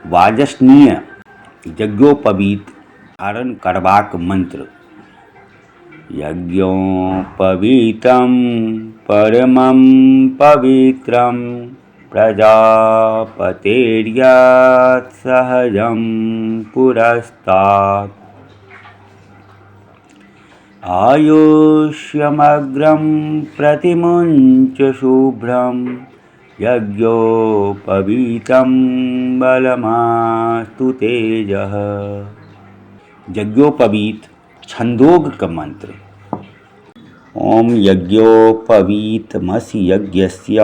वाजसनेयी यज्ञोपवीत धारण करबाक मंत्र यज्ञोपवीतं परमं पवित्रं प्रजापतेर्यत् सहजं पुरस्तात् आयुष्यमग्रं प्रतिमुञ्च शुभ्रं यज्ञोपवीतं बलमास्तु तेजः। यज्ञोपवीत छन्दोग के मंत्र ॐ यज्ञोपवीतमसि यज्ञस्य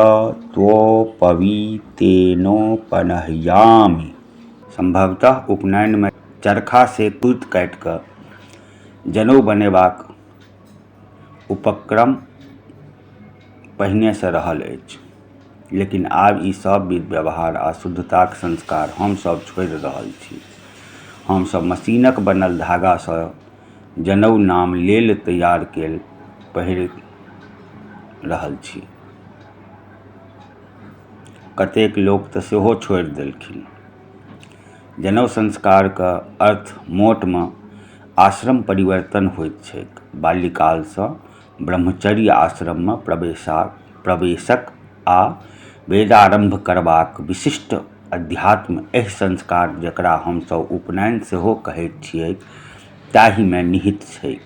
त्वोपवीतेनोपनह्यामि। संभवतः उपनयन में चरखा से सूत काटि कऽ जनउ बनेबाक उपक्रम पहिने सँ रहल अछि। लेकिन आब ई सब विध-व्यवहार आ शुद्धताक संस्कार हम सब छोड़ि रहल छी। हम सब मशीनक बनल धागा सँ जनउ नाम लेल तैयार कयल पहिरि रहल छी। कतेक लोक तऽ सेहो छोड़ि देलखिन। जनउ संस्कारक अर्थ मोटमे आश्रम परिवर्तन होइत छैक। बाल्यकालसँ ब्रह्मचर्य आश्रममे प्रवेशक आ वेदारम्भ करबाक विशिष्ट अध्यात्म एहि संस्कार जकरा हमसभ उपनयन सेहो कहैत छियैक ताहिमे निहित छैक।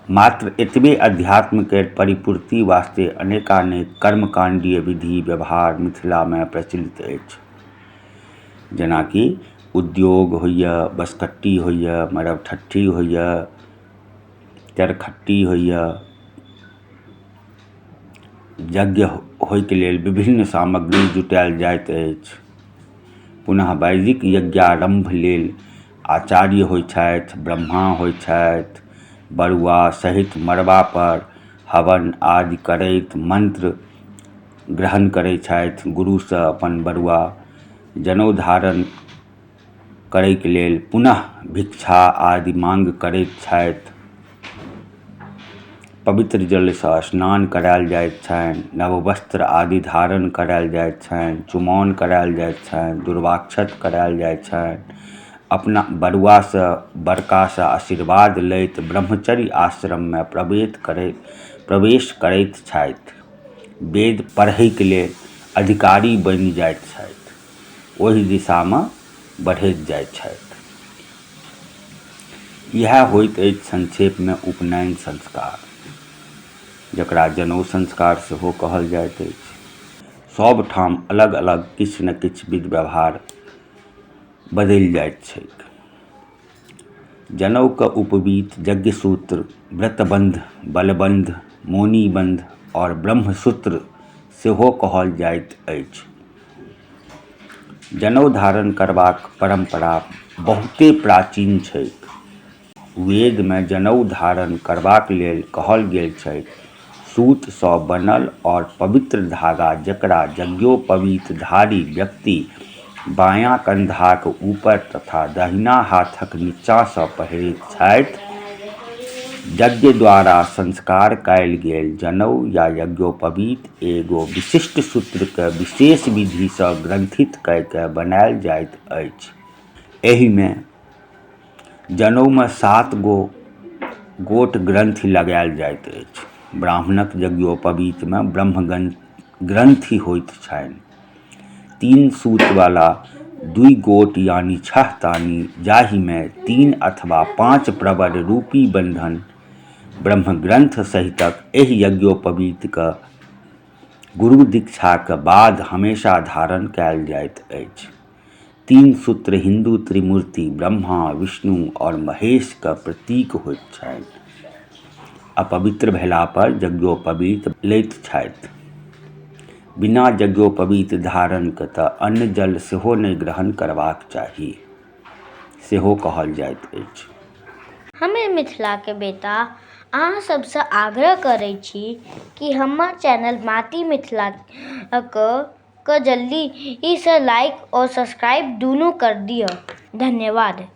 मात्र एतबे अध्यात्म केर परिपूर्ति वास्ते अनेकानेक कर्मकांडीय विधि व्यवहार मिथिला मे प्रचलित अछि। जेनाकि उद्योग होइए, बसकट्टी होइए, मरबठट्ठी होइए, चरखट्टी होइए, यज्ञ होइके लेल विभिन्न सामग्री जुटायल जाइत अछि। पुनः वैदिक यज्ञारम्भ लेल आचार्य होइ छथि, ब्रह्मा होइ छथि, बरुआ सहित मड़बापर हवन आदि करैत मन्त्र ग्रहण करै छथि। गुरुसँ अपन बरुआ जनउ धारण करैके लेल पुनः भिक्षा आदि माँग करैत छथि। पवित्र जलसँ स्नान करायल जाइत छनि, नव वस्त्र आदि धारण करायल जाइत छनि, चुमाओन करायल जाइत छनि, दुर्वाक्षत करायल जाइत छनि। अपना बरुआसँ बड़कासँ आशीर्वाद लैत ब्रह्मचर्य आश्रममे प्रवेश करैत छथि। वेद पढ़ैके लेल अधिकारी बनि जाइत छथि। ओहि दिशामे बढ़ैत जाइत छथि। इएह होइत अछि संक्षेपमे उपनयन संस्कार, जकरा जनउ संस्कार सेहो कहल जाइत अछि। सब ठाम अलग अलग किछु ने किछु विध व्यवहार बदलि जाइत छैक। जनउके उपवीत, यज्ञसूत्र, व्रतबन्ध, बलबन्ध, मौनीबन्ध आओर ब्रह्मसूत्र सेहो कहल जाइत अछि। जनउ धारण करबाक परम्परा बहुते प्राचीन छैक। वेदमे जनउ धारण करबाक लेल कहल गेल छैक, सूतसँ बनल आओर पवित्र धागा जकरा यज्ञोपवीतधारी व्यक्ति बायाँ कंधाक ऊपर तथा दहिना हाथक नीचाँसँ पहिरैत छथि। यज्ञ द्वारा संस्कार कयल गेल जनउ या यज्ञोपवीत एगो विशिष्ट सूत्रके विशेष विधिसँ ग्रन्थित कए कऽ बनायल जाइत अछि। एहिमे जनउमे 7 गो गोट ग्रन्थि लगायल जाइत अछि। ब्राह्मणक यज्ञोपवीतमे ब्रह्म ग्रन्थि होइत छनि। 3 सूतवला 2 गोट यानि 6 तानी, जाहिमे 3 अथवा 5 प्रवर रूपी बन्धन ब्रह्मग्रन्थ सहितक एहि यज्ञोपवीतके गुरु दीक्षाक बाद हमेशा धारण कयल जाइत अछि। 3 सूत्र हिन्दू त्रिमूर्ति ब्रह्मा, विष्णु और महेश क प्रतीक होइत छनि। अपवित्र भेला पर यज्ञोपवीत लैत छथि। बिना यज्ञोपवीत धारण के तऽ अन्न जल सेहो नहि ग्रहण करबाक चाही, सेहो कहल जाइत अछि। हमे मिथिलाके बेटा अहाँ सबसँ आग्रह करै छी कि हमर चैनल माटी मिथिला के जल्दीसँ लाइक आओर सब्सक्राइब दुनू कर दिअ। धन्यवाद।